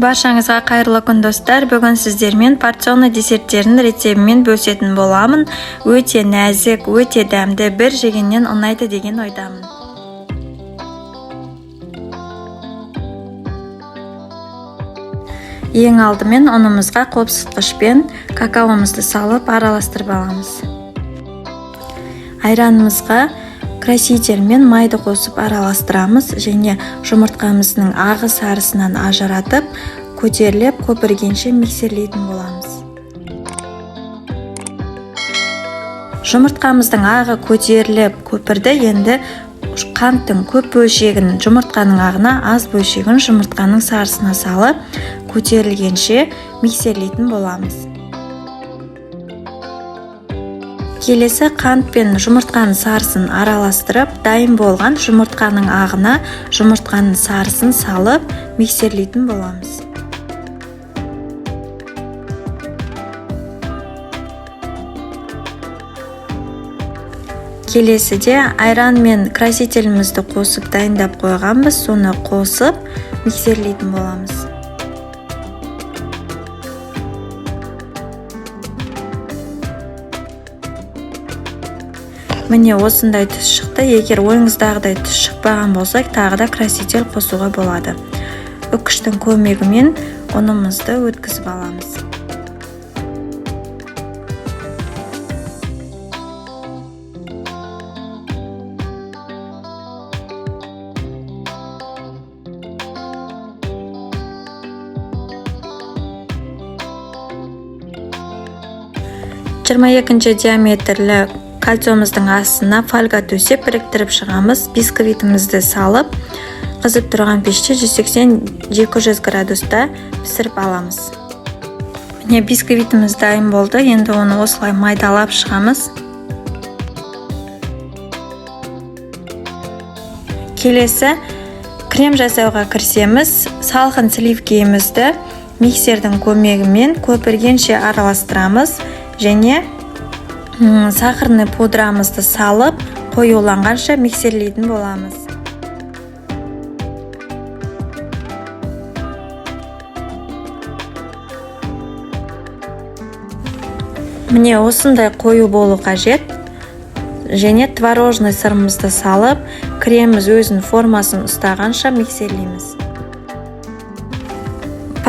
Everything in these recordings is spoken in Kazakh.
Баршаңызға қайырлы күн, достар! Бүгін сіздермен порционный десерттердің рецебімен бөлісетін боламын. Өте нәзік, өте дәмді, бір жегеннен ұнайды деген ойдамын. Ең алдымен ұнымызға қопсытқышпен какаомызды салып араластырып аламыз. Айранымызға краситель мен майды қосып араластырамыз және жұмыртқамыздың ағы сарысынан ажыратып, көтеріліп көпіргенше миксерлейтін боламыз. Жұмыртқамыздың ағы көтеріліп көпірді. Енді қанттың көп бөлшегін жұмыртқаның ағына, аз бөлшегін жұмыртқаның сарысына салып, көтерілгенше миксерлейтін боламыз. Келесі қант пен жұмыртқаның сарысын араластырып, дайын болған жұмыртқаның ағына жұмыртқаның сарысын салып, миксерлейтін боламыз. Келесіде айран мен красителімізді қосып дайындап қойғанбыз, соны қосып миксерлейтін боламыз. Міне, осындай түс шықты. Егер ойыңыздағыдай түс шықпаған болса, тағы да краситель қосуға болады. Үккіштің көмегімен ұнымызды өткізіп аламыз. 22 диаметрлі кольцомыздың астына фольга төсеп, біріктіріп шығамыз. Бисквитімізді салып, қызып тұрған пеште 180-200 градуста пісіріп аламыз. Міне, бисквитіміз дайын болды. Енді оны осылай майдалап шығамыз. Келесі крем жасауға кірісеміз. Салқын сливкиімізді миксердің көмегімен көпіргенше араластырамыз және сахарный пудрамызды салып, қоюланғанша миксерлейтін боламыз. Міне, осындай қою болу қажет. Және творожный сырымызды салып, креміміз өзінің формасын ұстағанша миксерлейміз.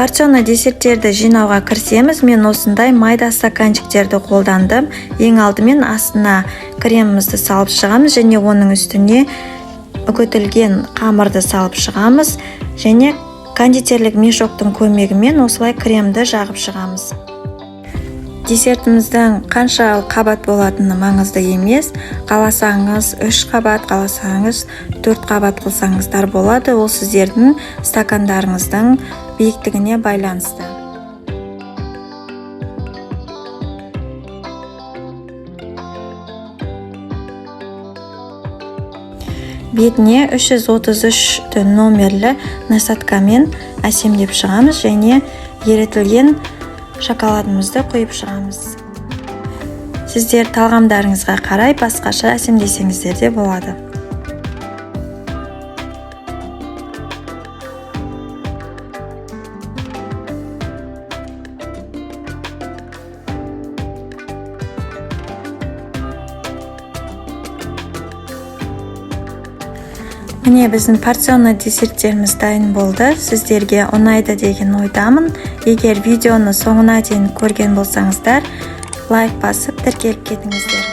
Порционный десерттерді жинауға кірісеміз. Мен осындай майда стаканчиктерді қолдандым. Ең алдымен астына кремімізді салып шығамыз және оның үстіне үгітілген қамырды салып шығамыз және кондитерлік мешоктың көмегімен осылай кремді жағып шығамыз. Десертіміздің қанша қабат болатыны маңызды емес. Қаласаңыз, үш қабат, қаласаңыз, төрт қабат қылсаңыздар болады. Ол сіздердің стакандарыңыздың биіктігіне байланысты. Бетіне 333 номерлі насадкамен әсемдеп шығамыз және ерітілген шоколадымызды құйып шығамыз. Сіздер талғамдарыңызға қарай басқаша әсемдесеңіздер де болады. Міне, біздің порционный десерттеріміз дайын болды. Сіздерге ұнайды деген ойдамын. Егер видеоны соңына дейін көрген болсаңыздар, лайк басып, тіркеліп кетіңіздер.